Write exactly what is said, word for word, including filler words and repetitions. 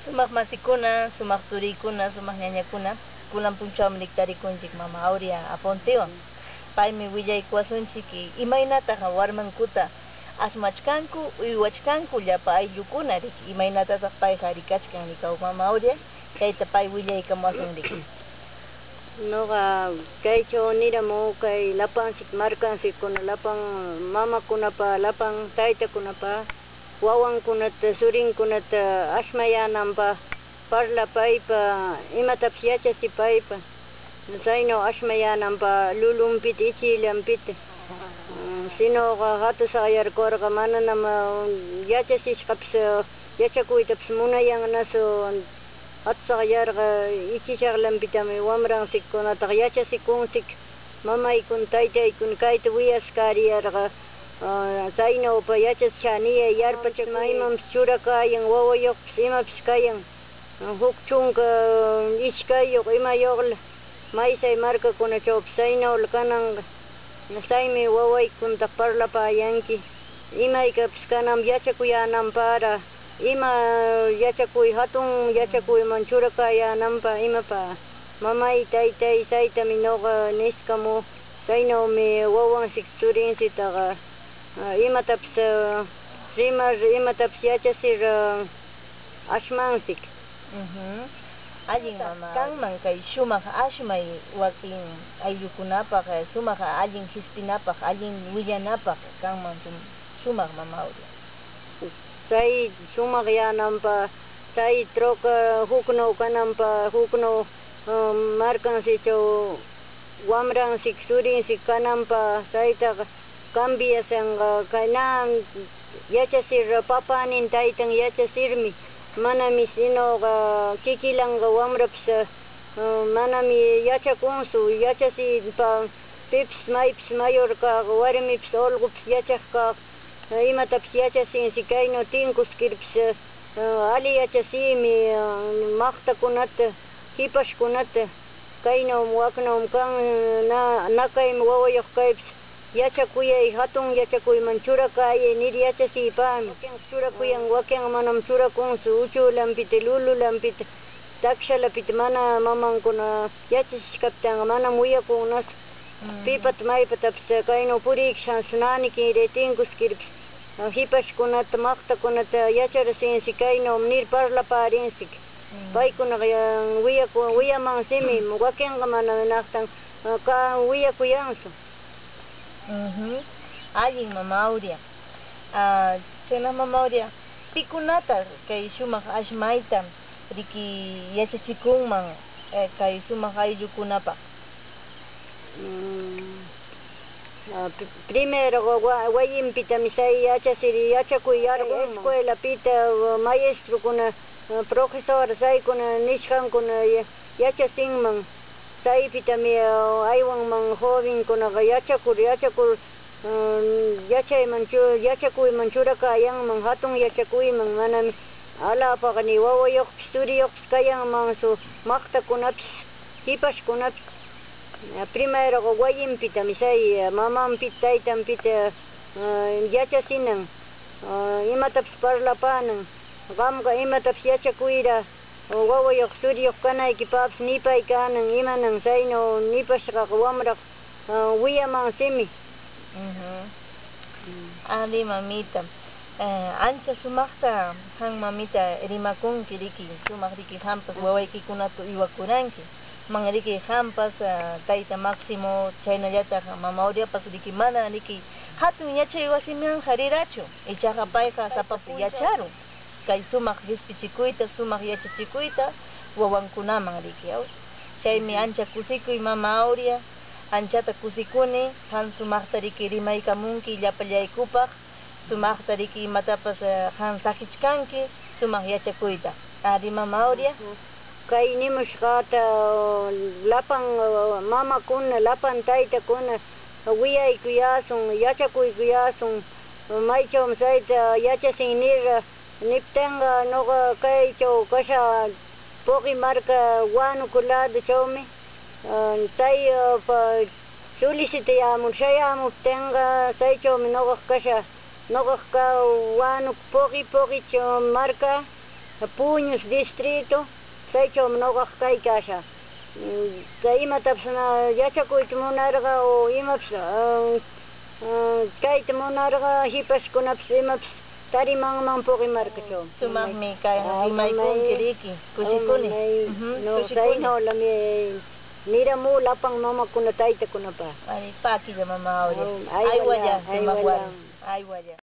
Sumaq masikuna, sumaq turiykuna, sumaq ñañakuna, kunan punchawmi rictaricunchik mama Aurea Apontewan. Paymi willaycuwasunchik imaynataq warmancuta ashmachkancu, uywachkancu llapa ayllucuna riki, imaynatataq payqa ricachkan ricau mama Aurea, chayta pay willaycamuwasun riki. Noqa kaycho niramü kay lapansic marcansiccuna, lapan mamacunapa, lapan taytacunapa wawancunata, surincunata ashmayänanpaq, parlapaypa, imatapis yachasipaypa, tsayno ashmayänanpaq lulunpita, ichillanpita. Mm, sinoqa jatusaqyarcorqa mananam, ah, yachasishqapis, ah, yachacuytapis munayannasu. Jatusaqyarqa ichishaqllanpitami wamransiccunataqa yachasicunsic. Mamaykun, taytaykun kayta wiyascäriyarqa, ah, tsaynopa yachasishäniyä yarpachacun, imampis churacäyan, wawayoqpis imapis cayan, juc chunca ishcayyoq imayoqla, maysay marcacunachopis tsaynola cananqa. Tsaymi wawayquntaq parlapäyanqui, imaycapis cananpaq yachacuyänanpära, ima yachacuy, jatun yachacuyman churacäyänanpaq imapa. Mamay, taytay, tsaytami noqa niscamü. Tsaynomi wawansic tsurinsittaqa, ah, imatapis, ah, rimar, imatapis yachasir, ah, ashmansic. Ujú. Allin, mamá. Canman kay shumaq ashmay wakin ayllucunapaq, eh, shumaq allin qispinapaq, allin willanapaq canman sum-, shumaq, mamá Aurea. Tsay shumaqyänanpaq, tsay troca jucno cananpaq, jucno, eh, marcansicho wamransic, surinsic cananpaq, tsaytaqa cambiashanqa, kay na yachasir, papänin taytan yachasirmi, manami sinoqa kikilanqa wamrapis, eh, manami yachacunsu, yachasïpa pipis maypis mayor caq, warmipis olqopis yachaq caq, eh, imatapis yachasinsi, kayno tincusquirpis, eh, ali yachasïmi, eh, maqtacunata, jipashcunata, kaynom wacnom can, eh, na, nacaymi wawayoq caypis, yachacuyay, jatun yachacuyman churacäyë nir yachasïpämi. Waquenqa churacuyan, waquenqa manam churacunsu, uchülanpita, lulülanpita, tacshalapita mana mamancuna yachachishcaptanqa manam wiyacunnasu. Pipata maypatapis kayno purïcushansi näniquirë tincusquirpis, jipashcunata, maqtacunata yacharasinsi, kaynom nir parlapärinsic. Paycunaqa ya-, wiyacu-, wiyaman simi, waquenqa mana naqtan, ah, ka-, wiyacuyansu. Ujú. Allin, mama Aurea. Ah, tsena mama Aurea, picunataq kay shumaq ashmayta riki yachachicunman, eh, kay shumaq ayllucunapaq? Mm, ah, pri-, primero wa-, wayinpitami say yachasir, yachacuy yarqunman. Escuelapita, uh, maestrocuna, uh, profesora, saykuna nishqancuna ya-, yachasinman. Saypitami, uh, aywanman jovencunaqa yachacur, yachacur, uh, yachayman chu-, yachacuyman churacäyanman, jatun yachacuyman, manami alapaqa ni wawayoqpis, turiyoqpis cayanmansu, maqtacunapis, jipashcunapis. Primeroqa wayinpitami say, mamanpita, taytanpita, ah, yachasinan, ah, imatapis parlapänan. Qamqa imatapis yachacuyra, wawayoq, turiyoq canayquipaqpis nipaycänan, imanan sayno nipashqaqa wamraqa, ah, wiyaman simi. Ujú. Ari, mamita. Eh, ancha sumaqta qam, mamita, rimakunki, riki, sumaq riki, qampas wawaykikunata uywakuranki. Man riki, qampas, ah, tayta Máximo, chaynallataq mama Aureapas riki, mana riki, jatun yachay wasimanqa rirachu. Ichaqa payqa sapa punchaw yacharun kay sumaq qispichikuyta, sumaq yachachikuyta wawankunaman riki, au. Chaymi ancha kusikuy, mama Aurea, anchata kusikuni, qam sumaqta riki rimaykamunki llapallaykupaq, sumaqta riki imatapas, eh, qam saqichkanki, sumaq yachakuyta. Ari, mama Aurea. Kay nimushqäta lapan, eh, mamakuna, lapan taytakuna wiyaycuyäshun, yachacuicuyäshun, maychömi sayta yachasin nir, niptenqa, noqa caycho cashä Poqui marca Huánuco ladochömi, ah, tsayopa solicitayämur shayämuptenqa, tsaychömi noqaqa cashä. Noqaqa Huánuco Poqui, Poqui marca, Puñus distrito, tsaychomi noqaqa caycashä. Mm, tsay imatapis na yachacuyta munarqa o imapis, ah, ah, cayta munarqa, jipashcunapis imapis tarimanman Puqui marcacho. Sumaqmi cayan, ay, rimaycunqui, mamay. Riki, cushicuni. Ay, mamay. Ujú, no, cushicuni. Tsaynolam miramü lapan mamakuna, taytakunapaq. Ari, paquilla, mamá, ahora. Ay, ay, aywalla, wala, ay, rimaq wala. Wala. Aywalla.